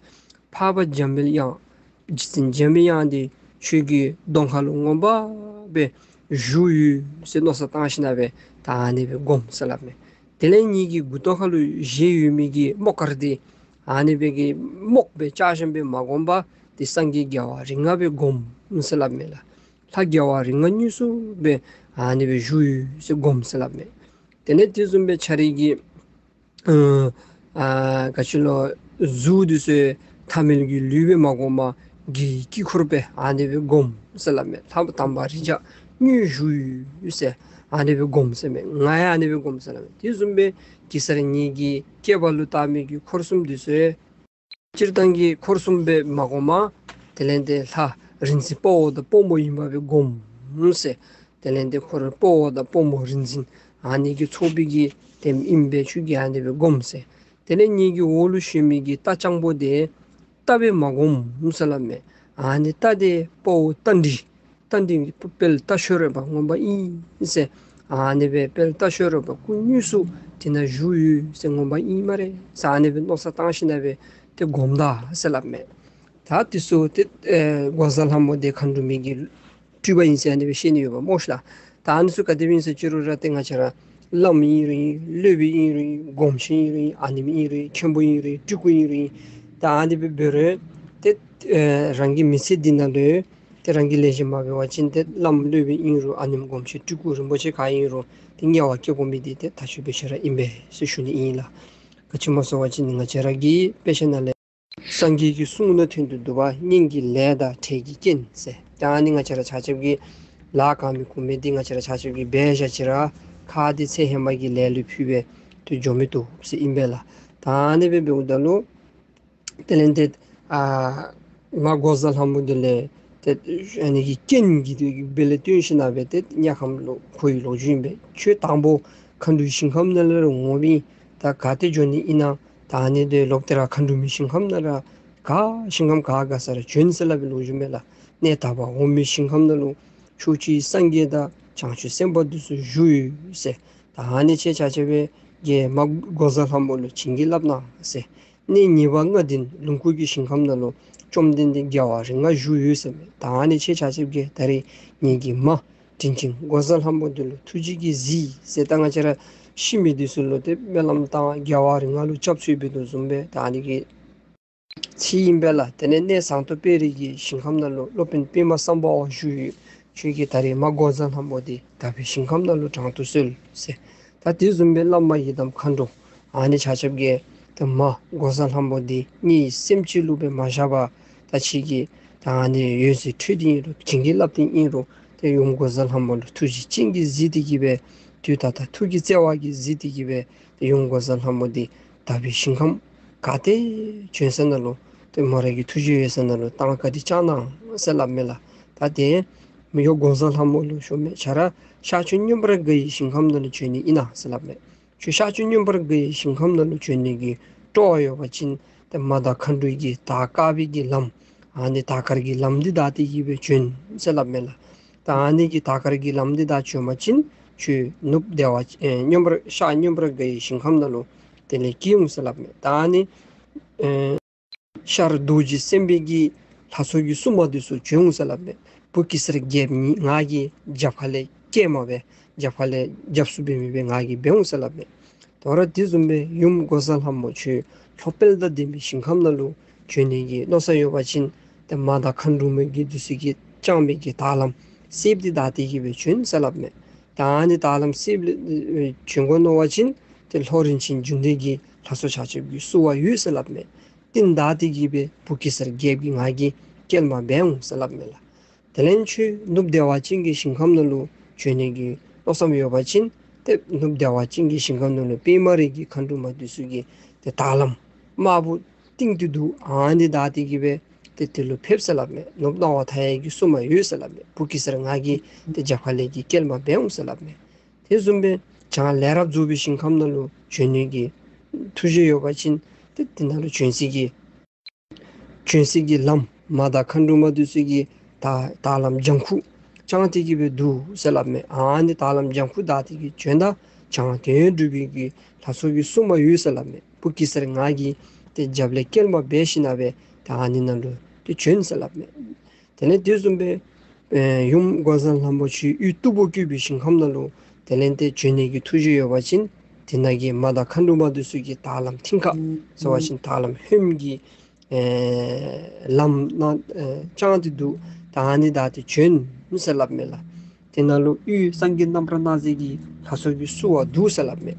འཕགས་པ་འཇམ་པའི་དབྱངས་རྗེ་བཙུན་འཇམ་པའི་དབྱངས་འདི་ཁྱོད་ཀྱི་གདོང་ཁ་ལུ་ངོ་མ་སྦེ་བཞུགས་ཡོད་ཟེར་མནོ་བསམ་བཏང་ཞིནམ་ལས་ད་ཨ་ནི་སྦེ་སྒོམ་ཟེར་སླབ་མས། དེ་ལས་ངེ་གི་མགུ་ཏོ་ཁ་ལུ་བཞེས་ཡོད་མི་གི་རྨོག་དཀར་འདི་ཨ་ནི་སྦེ་གི་རྨོག་སྦེ་ལྕགས་བཞིན་སྦེ་མ་སྒོམ་པར་ཏེ་སངས་རྒྱས་རྒྱལ་བ་རིགས་ལྔ་སྦེ་སྒོམ་ཟེར་སླབ་མས་ལགས། ལྷ་རྒྱལ་བ་རིགས་ལྔ་དངོས་སུ་སྦེ་ཨ་ནི་སྦེ་བཞུགས་ཡོད་ཟེར་སྒོམ་ཟེར་སླབ་མས། དེ་ལས་དེ་བཟུམ་སྦེ་ཁྱོད་རའི་གི་ཨ་ཨ་ག་ཅི་ལོ་གཟུགས་འདི་ཚུ་ཐ་མལ་གྱི་ལུས་སྦེ་མ་སྒོམ་པར་གི་དཀྱིལ་འཁོར་སྦེ་ཨ་ནི་སྦེ་སྒོམ་ཟེར་སླབ་མས། ལྷ་དམ་པ་རིགས་བརྒྱ་དངོས་བཞུགས་ཡོད་ཟེར་ཨ་ནི་སྦེ་སྒོམ་ཟེར་མས། ང་ཡང་ཨ་ནི་སྦེ་སྒོམ་ཟེར་སླབ་མས། དེ་བཟུམ་སྦེ་གེ་སར་ངེ་གི་སྐེད་པ་ལུ་བཏགས་མི་གི་འཁོར་གསུམ་འདི་ཚུ་སྤྱིར་བཏང་གི་འཁོར་གསུམ་སྦེ་མ་སྒོམ་པར་དེ་ལས་ཏེ་ལྷ་རིག་འཛིན་དཔའ་བོ་དང་དཔའ་མོ་ཡིན་པ་སྦེ་སྒོམ་ཟེར། དེ་ལས་ཏེ་འཁོར་དཔའ་བོ་དང་དཔའ་མོ་རིག་འཛིན་ཨ་ནི་གི་ཚོགས་པའི་གི་དེམ་ཨིན་པས། ཁྱོད་ཀྱིས་ཨ་ནི་སྦེ་སྒོམ་ཟེར། དེ་ལས་ངེ་གི་འོག་ལུ་བཞུགས་མི་གི་རྟ་རྐྱང་པོ་འདི་རྟ་སྦེ་མ་སྒོམ་ཟེར་སླབ་མས། ཨ་ནི་རྟ་འདི་དཔའ་བོ་རྟ་མགྲིན། རྟ་མགྲིན་དཔལ་རྟ་མཆོག་རོལ་པ་ངོ་མ་ཨིན་ཟེར། ཨ་ནི་སྦེ་དཔལ་རྟ་མཆོག་རོལ་པ་སྐུ་དངོས་སུ་དེ་ནང་བཞུགས་ཡོད་ཟེར་ངོ་མ་ཨིན་སྨ་རེ་ཟེར་ཨ་ནི་སྦེ་མནོ་བསམ་བཏང་ཞིནམ་ལས་ཏེ་སྒོམ་ད་ཟེར་སླབ་མས། ད་དེ་ཚུ་ཏེ་ཨེ་འགོག་བཟའ་ལྷ་མོ་འདི་མཁའ་འགྲོ་མའི་གི་སྤྲུལ་པ་ཨིན་ཟེར་ཨ་ནི་སྦེ་བཤད་ནི་ཡོདཔ་སྨོ་ཤ་ལགས། ད་ཨ་ནི་ཚུ་ག་དེ་སྦེ་ཨིན་ཟེར་ཅི་རུང་ར་ཏེ་ང་བཅས་ར་བླམ་ཨིན་རུང་ཨིན། སློབ་དཔོན་ཨིན་རུང་ཨིན། སྒོམ་ཆེན་ཨིན་རུང་ཨིན། ཨ་ནེམོ་ཨིན་རུང་ཨིན། མཁན་པོ་ཨིན་རུང་ཨིན། སྤྲུལ་སྐུ་ཨིན་རུང་ཨིན། ད་ཨ་ནི་སྦེ་འབད་རུང་ཏེ་ཨེ་རང་གི་མི་ཚེ་འདི་ནང་ལུ་ཏེ་རང་གིས་ལེགས་ཤོམ་མ་འབད་བ་ཅིན་ཏེ་བླམ་སློབ་དཔོན་ཨིན་རུང་ཨ་ནེམོ་སྒོམ་ཆེན་སྤྲུལ་སྐུ་རིན་པོ་ཆེ་ག་ཨིན་རུང་ཏེ་དམྱལ་བར་སྐྱེ་དགོ་མི་འདི་ཏེ་ད་ཆོས་འབད་ས་ར་ཨིན་པས་ཟེར་ཞུ་ནི་ཨིན་ལགས། ག་ཅི་སྨོ་ཟེར་བ་ཅིན་ང་བཅས་ར་གི་དཔེ་ཆ་ནང་ལས་སངས་རྒྱས་ཀྱི་གསུང་ནང་ཐོན་དོ་བཟུམ་སྦེ་སྙན་གྱི་ལས་དང་འབྲས་ཀྱི་རྐྱེན་ཟེར། ད་ཨ་ནི་ང་བཅས་ར་ཆ་ཁྱབ་ཀྱིས་ལཱ་གང་མི་གོ་མི་འདི་ང་བཅས་ར་ཆ་ཁྱབ་ཀྱིས་འབད་བཞག་ཅི་རུང་ཁ་འདི་ཚེ་ཧེ་མ་གི་ལས་ལུ་ཕུལ་སྦེ་ཏེ་འགྱོ་མི་བཏུབ་ཟེར་ཨིན་པས་ལགས། ད་ཨ་ནི་སྦེ་འབདཝ་ད་ལུ་དེ་ལས་ཏེ་ཨ་མ་འགོག་བཟའ་ལྷ་མོ་འདི་ལས་ཏེ་ཨ་ནི་གི་རྐྱེན་གྱི་དེ་གི་སྦེ་ལས་བརྟེན་ཞིནམ་ལས་ཏེ་དམྱལ་ཁམས་ལུ་འཁོར་བའི་ལོ་རྒྱུས་ཨིན་པས། ཁྱོད་དང་པོ་མཁའ་འགྲོའི་ཞིང་ཁམས་ནང་ལས་ར་འོངམ་ཨིན། ད་ག་ཏེ་འགྱོ་ནི་ཨིན་ན། ད་ཨ་ནི་དེ་ལོག་སྟེ་ར་མཁའ་འགྲོ་མའི་ཞིང་ཁམས་ནང་ར་ག་ཞིང་ཁམས་ག་དགའ་ས་ར་བྱོན་ཟེར་སླབ་པའི་ལོ་རྒྱུས་མས་ལགས། གནས་དག་པ་འོག་མིན་ཞིང་ཁམས་ནང་ལུ་ཕྱོགས་བཅུའི་སངས་རྒྱས་དང་བྱང་ཆུབ་སེམས་དཔའ་འདི་ཚུ་བཞུགས་ཡོད་ཟེར། ད་ཨ་ནི་ཁྱེད་ཆ་ཁྱབ་ཀྱིས་མ་འགོག་བཟའ་ལྷ་མོ་ལུ་བྱིན་གྱིས་བརླབ་གནང་ཟེར། གནས་ངེས་པ་ལྔ་ལྡན་ལོངས་སྐུ་གི་ཞིང་ཁམས་ནང་ལུ་བཅོམ་ལྡན་འདས་རྒྱལ་བ་རིགས་ལྔ་བཞུགས་ཡོད་ཟེར་མས། ད་ཨ་ནི་ཁྱེད་ཆ་ཁྱབ་ཀྱིས་ད་རིས་ངེ་གི་མ་དྲིན་ཅན་འགོག་བཟའ་ལྷ་མོ་འདི་ལུ་ཐུགས་རྗེ་གིས་གཟིགས་ཟེར། ད་ང་བཅས་ར་ཤི་མི་འདི་ཚུ་ལུ་ཏེ་སྨོན་ལམ་བཏབ། རྒྱལ་བ་རིགས་ལྔ་ལུ་སྐྱབས་བཅོལ་འབད་དོ་བཟུམ་སྦེ་ད་ཨ་ནི་གི་ཚིག་ཨིན་པས་ལགས། དེ་ལས་གནས་ཟངས་མདོག་དཔལ་རི་གི་ཞིང་ཁམས་ནང་ལུ་སློབ་དཔོན་པདྨ་སམྦྷ་ཝ་བཞུགས་ཡོད། ཁྱོད་ཀྱིས་ད་རིས་མ་འགོག་བཟའ་ལྷ་མོ་འདི་དག་པའི་ཞིང་ཁམས་ནང་ལུ་དྲང་དུ་གསོལ་ཟེར། ད་དེ་བཟུམ་སྦེ་བླ་མ་ཡི་དམ་མཁའ་འགྲོ་ཨ་ནི་ཆ་ཁྱབ་ཀྱིས་ད་མ་འགོག་བཟའ་ལྷ་མོ་འདི་ངེའི་སེམས་ཅན་ལུ་སྦེ་མ་བཞག་པར་ད་ཁྱེད་ཀྱིས་ད་ཨ་ནི་འོད་ཟེར་འཕྲོས་ཏེ་ཨིན་རུང་བྱིན་གྱིས་བརླབས་ཏེ་ཨིན་རུང་ཏེ་ཡུམ་འགོག་བཟའ་ལྷ་མོ་ལུ་ཐུགས་རྗེ་ཅན་གྱིས་གཟིགས་ཏེ་གི་སྦེ་དུས་ད་ལྟ་ཐུགས་ཀྱི་བརྩེ་བ་གིས་གཟིགས་ཏེ་གི་སྦེ་ཏེ་ཡུམ་འགོག་བཟའ་ལྷ་མོ་འདི་དག་པའི་ཞིང་ཁམས་ག་ཏེ་བྱོན་ས་ནང་ལུ་ཏེ་མོ་ར་གི་ཐུགས་རྗེ་ཡོད་ས་ནང་ལུ་གདན་ག་ཏེ་བཅག་གནང་ཟེར་སླབ་མས་ལགས། ད་དེ་མི་ཡུམ་འགོག་བཟའ་ལྷ་མོ་ལུ་ཞུ་མི་ཁྱོད་ར་ཤར་ཕྱོགས་མངོན་པར་དགའ་བའི་ཞིང་ཁམས་ནང་ལུ་བྱོན་ནི་ཨིན་ན་ཟེར་སླབ་མས། ཁྱོད་ཤར་ཕྱོགས་མངོན་པར་དགའ་བའི་ཞིང་ཁམས་ནང་ལུ་བྱོན་ནི་གི་སྤྲོ་བ་ཡོད་པ་ཅིན་ཏེ་མ་དང་མཁའ་འགྲོ་གིས་དར་དཀར་པོའི་གི་ལམ་ཨ་ནི་དར་དཀར་གྱི་ལམ་འདི་བདའ་སྟེ་གི་སྦེ་བྱོན་ཟེར་སླབ་མས་ལགས། ད་ཨ་ནི་གི་དར་དཀར་གྱི་ལམ་འདི་བདའ་བྱོན་པ་ཅིན་ཁྱོད་ནུབ་བདེ་བ་ཨེ་མངོན་པར་ཤར་མངོན་པར་དགའ་བའི་ཞིང་ཁམས་ནང་ལུ་དེ་ལས་སྐྱེ་འོང་ཟེར་སླབ་མས། ད་ཨ་ནི་ཨེ་ཤར་རྡོ་རྗེ་སེམས་དཔའི་གི་ལྷ་ཚོགས་ཀྱི་སྲུང་མ་འདི་ཚུ་བྱོན་འོང་ཟེར་སླབ་མས། བུ་གེ་སར་རྒྱལཔོ་ང་གི་རྒྱབ་ཁ་ལས་བསྐྱལ་མ་སྦེ་རྒྱབ་ཁ་ལས་རྒྱབ་བསུབ་འབད་མི་སྦེ་ང་གིས་འབད་འོང་ཟེར་སླབ་མས། དོ་རུང་དེ་བཟུམ་སྦེ་ཡུམ་འགོག་བཟའ་ལྷ་མོ་ཁྱོད་ལྷོ་དཔལ་དང་ལྡན་པའི་ཞིང་ཁམས་ནང་ལུ་བྱོན་ནི་གི་མནོ་བསམ་ཡོད་པ་ཅིན་ཏེ་མ་དང་མཁའ་འགྲོ་མའི་གི་འདི་ཚུ་གིས་བཅངས་མི་གི་དར་ལམ་གསེབ་འདི་བདའ་སྟེ་གི་སྦེ་བྱོན་ཟེར་སླབ་མས། ད་ཨ་ནི་དར་ལམ་གསེབ་ལས་བྱོན་དགོ་མནོ་བ་ཅིན་ཏེ་ལྷོ་རིན་ཆེན་འབྱུང་ལྡན་གྱི་ལྷ་ཚོགས་ཆ་ཁྱབ་ཀྱི་བསུ་བ་ཡོད་ཟེར་སླབ་མས། རྟིང་བདའ་སྟེ་གི་སྦེ་བུ་གེ་སར་རྒྱལཔོ་གིས་ང་གིས་བསྐྱལ་མ་འབད་འོང་ཟེར་སླབ་མས་ལགས། དེ་ལས་ཁྱོད་ནུབ་བདེ་བ་ཅན་གྱི་ཞིང་ཁམས་ནང་ལུ་བྱོན་ནི་གི་མནོ་བསམ་ཡོད་པ་ཅིན་ཏེ་ནུབ་བདེ་བ་ཅན་གྱི་ཞིང་ཁམས་ནང་ལུ་པདྨ་རི་གི་མཁའ་འགྲོ་མ་འདི་ཚུ་གིས་ཏེ་དར་ལམ་དམར་པོ་བཏིང་སྟེ་འདུག། ཨ་ནི་བདའ་སྟེ་གི་སྦེ་ཏེ་དེ་ལུ་ཕེབས་ཟེར་སླབ་མས། ནུབ་སྣང་བ་མཐའ་ཡས་ཀྱི་བསུ་མ་ཡོད་ཟེར་སླབ་མས། བུ་གེ་སར་ང་གིས་ཏེ་རྒྱབ་ཁ་ལས་ཀྱི་བསྐྱལ་མ་འབད་འོང་ཟེར་སླབ་མས། དེ་བཟུམ་སྦེ་བྱང་ལས་རབ་རྫོགས་པའི་ཞིང་ཁམས་ནང་ལུ་བྱོན་ནི་གི་ ཐུགས་བཞེད་ཡོད་པ་ཅིན་ཏེ་དེ་ནང་ལུ་བྱོན་སའི་གི་བྱོན་སའི་གི་ལམ་མ་དང་མཁའ་འགྲོ་མ་འདི་ཚུ་གིས་ད་དར་ལམ་ལྗང་ཁུ་དཔྱངས་ཏེ་གི་སྦེ་འདུག་ཟེར་སླབ་མས། ཨ་ནི་དར་ལམ་ལྗང་ཁུ་བདའ་སྟེ་གི་བྱོནམ་ད་བྱང་དོན་གྲུབ་པའི་གི་ལྷ་ཚོགས་ཀྱིས་གསུངས་པ་ཡོད་ཟེར་སླབ་མས། བུ་གེ་སར་ང་གིས་ཏེ་རྒྱབ་ལས་སྐྱེལ་མ་འབད་ཞིནམ་ལས་ད་ཨ་ནི་ནང་ལུ་ཏེ་བྱོན་ཟེར་སླབ་མས། དེ་ལས་དེ་བཟུམ་སྦེ་ཨེ་ཡུམ་འགོག་བཟའ་ལྷ་མོ་ཁྱོད་གཡུ་སྟུག་པོ་བཀོད་པའི་ཞིང་ཁམས་ནང་ལུ་དེ་ལས་ཏེ་བྱོན་ནི་གི་ཐུགས་བཞེད་ཡོད་པ་ཅིན་དེ་ནང་གི་མ་དང་མཁའ་འགྲོ་མ་འདི་ཚུ་གིས་དར་ལམ་མཐིང་ཁ་ཟེར་བ་ཅིན་དར་ལམ་ཧོནམ་གྱི་ཨེ་ལམ་ནང་ཨེ་དཔྱངས་ཏེ་འདུག། ད་ཨ་ནི་བདའ་སྟེ་བྱོན་ཟེར་སླབ་མས་ལགས། དེ་ནང་ལུ་གཡུ་སངས་རྒྱས་རྣམ་པར་སྣང་མཛད་ཀྱི་ལྷ་ཚོགས་ཀྱིས་བསུ་བ་འདུག་ཟེར་སླབ་མས།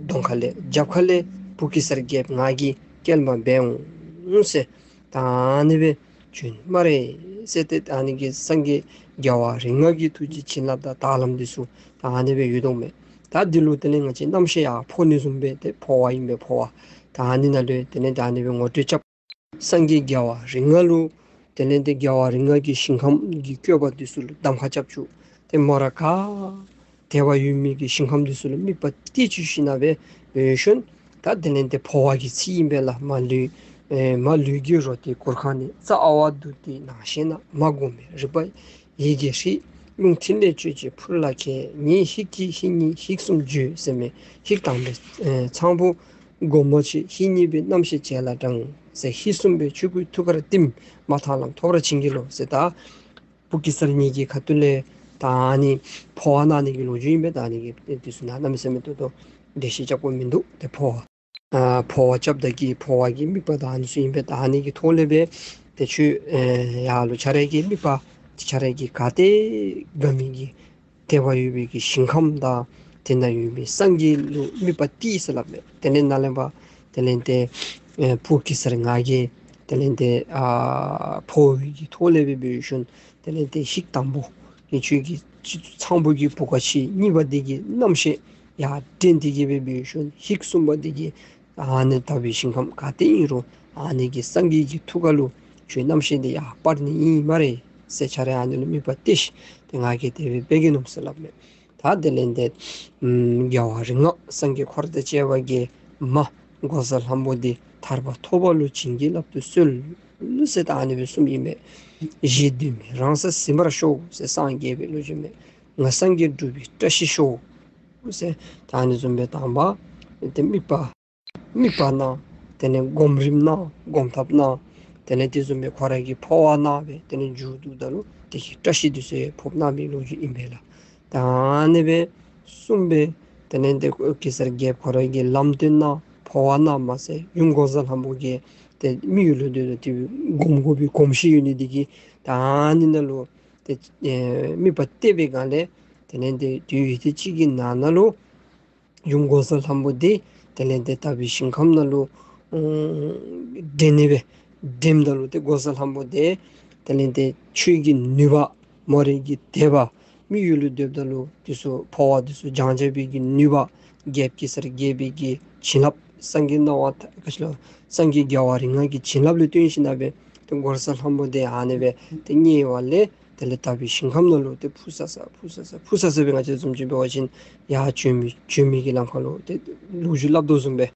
གདོང་ཁ་ལས་རྒྱབ་ཁ་ལས་བུ་གེ་སར་རྒྱལཔོ་ང་གིས་སྐྱེལ་མ་འབད་འོང་ཟེར། ད་ཨ་ནི་སྦེ་བྱོན་སྨ་རེ་ཟེར་ཏེ་ད་ཨ་ནི་གི་སངས་རྒྱས་རྒྱལ་བ་རིགས་ལྔ་གི་ཐུགས་ཀྱི་བྱིན་རླབས་དང་དར་ལམ་འདི་ཚུ་ད་ཨ་ནི་སྦེ་ཡོད་དོ་མས། ད་འདི་ལུ་དེ་ལས་ང་བཅས་རྣམ་ཤེས་ཡར་འཕོ་ནི་བཟུམ་སྦེ་ཏེ་འཕོ་བ་ཨིན་པས། འཕོ་བ་ད་ཨ་ནི་ནང་ལུ་དེ་ལས་ད་ཨ་ནི་སྦེ་ངོ་སྤྲོད་རྐྱབ། སངས་རྒྱས་རྒྱལ་བ་རིགས་ལྔ་ལུ་དེ་ལས་ཏེ་རྒྱལ་བ་རིགས་ལྔ་གི་ཞིང་ཁམས་ཀྱི་བཀོད་པ་འདི་ཚུ་ལུ་གདམ་ཁ་རྐྱབ་བཅུག། ཏེ་མོ་ར་ག་དད་པ་ཡོད་མི་གི་ཞིང་ཁམས་འདི་ཚུ་ལུ་དམིགས་པ་གཏད་བཅུག་ཞིནམ་ལས་འབད་ཞིནམ་ད་དེ་ལས་ཏེ་འཕོ་བ་གི་ཚིག་ཨིན་པས་ལགས། མ་ལུས་ཨེ་མ་ལུས་ཀྱི་རོ་སྟོད་གུར་ཁང་ནས། རྩ་ཨ་ཝ་བདུད་རྩི་ནང་ཤེས་ན། མ་བསྒོམས་པའི་རིག་པ་ཡི་གེ་ཧྲིལ། རླུང་ཐིག་ལེ་བཅུད་ཀྱི་ཕུར་ལ་ཁད། ཉིད་ཧིག་གི་ཧིག་གཉིས་ཧིག་གསུམ་བརྗོད་ཟེར་མི་ཧིག་དང་པོའི་ཨེ་ཚངས་བུག་སྒོ་མོ་ཕྱེ། ཧིག་གཉིས་པའི་རྣམ་ཤེས་བྱེ་ལ་དྲངས་ཟེར། ཧིག་གསུམ་པའི་ཆོས་སྐུའི་ཐུགས་ཀར་བསྟིམ། མ་ཐར་ལམ་ཐོབ་པར་བྱིན་གྱིས་རློབས་ཟེར། ད་བུ་གེ་སར་ཉིད་ཀྱི་ཁ་ཐུག་ལས་ད་ཨ་ནི་འཕོ་བ་གནང་ནི་གི་ལོ་རྒྱུས་ཨིན་པས། ད་ཨ་ནི་གི་དེ་ཚུ་ནང་གནམ་མེད་ས་མེད་ཏོག་ཏོ་འགྲེལ་བཤད་རྐྱབ་དགོཔ་མིན་འདུག། ཏེ་འཕོ་བ་ཨ་འཕོ་བ་རྐྱབ་ད་གི་འཕོ་བ་གི་དམིགས་པ་ད་ཨ་ནི་ཚུ་ཨིན་པས། ད་ཨ་ནི་གི་ཐོག་ལས་སྦེ་ཏེ་ཁྱོད་ཨེ་ཡར་ལུ་ཁྱོད་ར་གི་དམིགས་པ་ཁྱོད་ར་གི་ག་ཏེ་དགའ་མི་གི་དད་པ་ཡོད་པའི་གི་ཞིང་ཁམས་དང་དེ་ནང་ཡོད་པའི་སངས་རྒྱས་ལུ་དམིགས་པ་གཏད་ཟེར་སླབ་མས། དེ་ལས་ནཱ་ལས་ཕར་དེ་ལས་ཏེ་ཨེ་བུ་གེ་སར་ང་གིས་དེ་ལས་ཏེ་ཨ་འཕོ་བའི་གི་ཐོག་ལས་སྦེ་འབད་ཞིནམ་དེ་ལས་ཏེ་ཧིག་དང་པོ་གི་ཆོས་ཀྱི་ཚངས་བུག་གི་བུ་ག་ཕྱེ། གཉིས་པ་འདི་གི་རྣམ་ཤེས་ཡར་འདྲེན་ཏེ་གི་སྦེ་འབད་ཞིནམ་ཧིག་གསུམ་པ་འདི་གིས་ཨ་ནི་དག་པའི་ཞིང་ཁམས་ག་ཏེ་ཨིན་རུང་ཨ་ནི་གི་སངས་རྒྱས་ཀྱི་ཐུགས་ཀ་ལུ་ཁྱོད་རྣམ་ཤེས་འདི་ཡར་སྤར་ནི་ཨིན་སྨ་རེ་ཟེར། ཁྱོད་ར་ཨ་ནི་ལུ་དམིགས་པ་གཏད་ཤིག། ཏེ་ང་གིས་དེ་སྦེ་འབད་གེ་མནོཝ་ཟེར་སླབ་མས། ད་དེ་ལས་ཏེ་ཨམ་རྒྱལ་བ་རིགས་ལྔ་སངས་རྒྱས་འཁོར་དང་བཅས་པ་གིས་མ་འགོག་བཟའ་ལྷ་མོ་འདི་ཐར་པ་ཐོབ་པ་ལུ་བྱིན་གྱིས་བརླབ་ཏུ་གསོལ་ཟེར་ད་ཨ་ནི་སྦེ་གསུངམ་ཨིན་མས། གཞི་གདོད་མའི་རང་ས་ཟིན་པར་ཤོག་ཟེར་སངས་རྒྱས་པའི་ལོ་རྒྱུས་མས། ང་སངས་རྒྱས་འགྲུབ་པའི་བཀྲ་ཤིས་ཤོག་ཟེར་ད་ཨ་ནི་བཟུམ་སྦེ་དང་པ་ཏེ་དམིགས་པ་དམིགས་པ་གནང་། དེ་ལས་སྒོམ་རིམ་གནང་། སྒོམ་ཐབས་གནང་། དེ་ལས་དེ་བཟུམ་སྦེ་ཁོ་ར་གིས་འཕོ་བ་གནང་སྦེ་དེ་ལས་མཇུག་བསྡུཝ་ད་ལུ་དེ་གི་བཀྲ་ཤིས་འདི་ཚུ་ཕབ་གནང་བའི་ལོ་རྒྱུས་ཨིན་པས་ལགས། ད་ཨ་ནི་སྦེ་གསུངས་སྦེ་དེ་ལས་ཏེ་གེ་སར་རྒྱལཔོ་ཁོ་ར་གིས་ལམ་སྟོན་གནང་འཕོ་བ་གནངམ་མ་ཚད་ཡུམ་འགོག་བཟའ་ལྷ་མོ་གིས་ཏེ་མི་ཡུལ་ལུ་སྡོད་དེ་སྦེ་སྒོམ་དགོ་པའི་གོམས་གཤིས་ཡོད་ནི་འདི་གིས་ད་ཨ་ནི་ནང་ལུ་ཏེ་ཨེ་དམིགས་པ་གཏད་པའི་སྒང་ལས་དེ་ལས་ཏེ་དུས་ཡུན་ཐུང་ཅིག་གི་ནང་ན་ལུ་ཡུམ་འགོག་བཟའ་ལྷ་མོ་འདི་དེ་ལས་ཏེ་དག་པའི་ཞིང་ཁམས་ནང་ལུ་ཨུམ་འདྲེན་ནི་སྦེ་འདྲེནམ་ད་ལུ་ཏེ་འགོག་བཟའ་ལྷ་མོ་འདི་དེ་ལས་ཏེ་ཆོས་ཀྱི་ནུས་པ་མོ་རའི་གི་དད་པ་མི་ཡུལ་ལུ་སྡོདཔ་ད་ལུ་དེ་ཚུ་འཕོ་བ་དེ་ཚུ་སྦྱང་བྱ་བའི་གི་ནུས་པ་རྒྱལཔོ་གེ་སར་རྒྱལ་པོའི་གི་བྱིན་རླབས་སངས་རྒྱས་སྣང་བ་མཐའ་ག་ཅི་ལོ་སངས་རྒྱས་རྒྱལ་བ་རིགས་ལྔ་གི་བྱིན་རླབས་ལུ་བརྟེན་ཞིནམ་སྦེ་ཏེ་འགོག་བཟའ་ལྷ་མོ་འདི་ཨ་ནི་སྦེ་ཏེ་མཉེས་པ་ལས་དེ་ལས་དག་པའི་ཞིང་ཁམས་ནང་ལུ་ཏེ་འཕུར་ས་ས་འཕུར་ས་ས་འཕུར་ས་ས་སྦེ་ང་བཅས་བཟུམ་ཅིག་འབད་བ་ཅིན་ཡར་བྱོན་མི་བྱོན་མི་གི་ལམ་ཁ་ལུ་ཏེ་ལོ་རྒྱུས་སླབ་དོ་བཟུམ་སྦེ་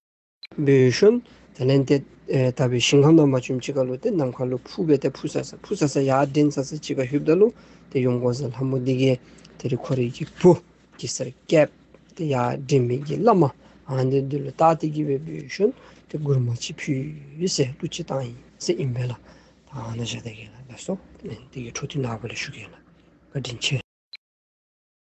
འབད་ཞིནམ་དེ་ལས་ཏེ་ཨེ་དག་པའི་ཞིང་ཁམས་ནང་མ་བྱོན་ཅིག་ཁར་ལུ་ཏེ་ནམ་མཁའ་ལུ་འཕུར་སྦེ་ཏེ་འཕུར་ས་ས་འཕུར་ས་ས་ཡར་འདྲེན་ས་ས་ཅིག་ཁར་ལྷོདཔ་ད་ལུ་ཏེ་ཡུམ་འགོག་བཟའ་ལྷ་མོ་འདི་གིས་ཏེ་རི་ཁོ་རའི་གི་བུ་གེ་སར་རྒྱལཔོ་ཏེ་ཡར་འདྲེན་མི་གི་བླ་མ་ཨ་ནི་འདི་ལུ་བལྟ་སྟེ་གི་སྦེ་འབད་ཞིནམ་ཏེ་མགུར་མ་ཅིག་ཕུལ་ཟེར་གླུ་ཅིག་བཏང་ཡི་ཟེར་ཨིན་པས་ལགས། ད་ཨ་ནཱ་བཞག་ད་གེ་ལགས། ལགས་སོ། ཏེ་འདི་གི་འཕྲོ་མཐུད་ནངས་པ་ལུ་ཞུ་གེ་ལགས། བཀའ་དྲིན་ཆེ།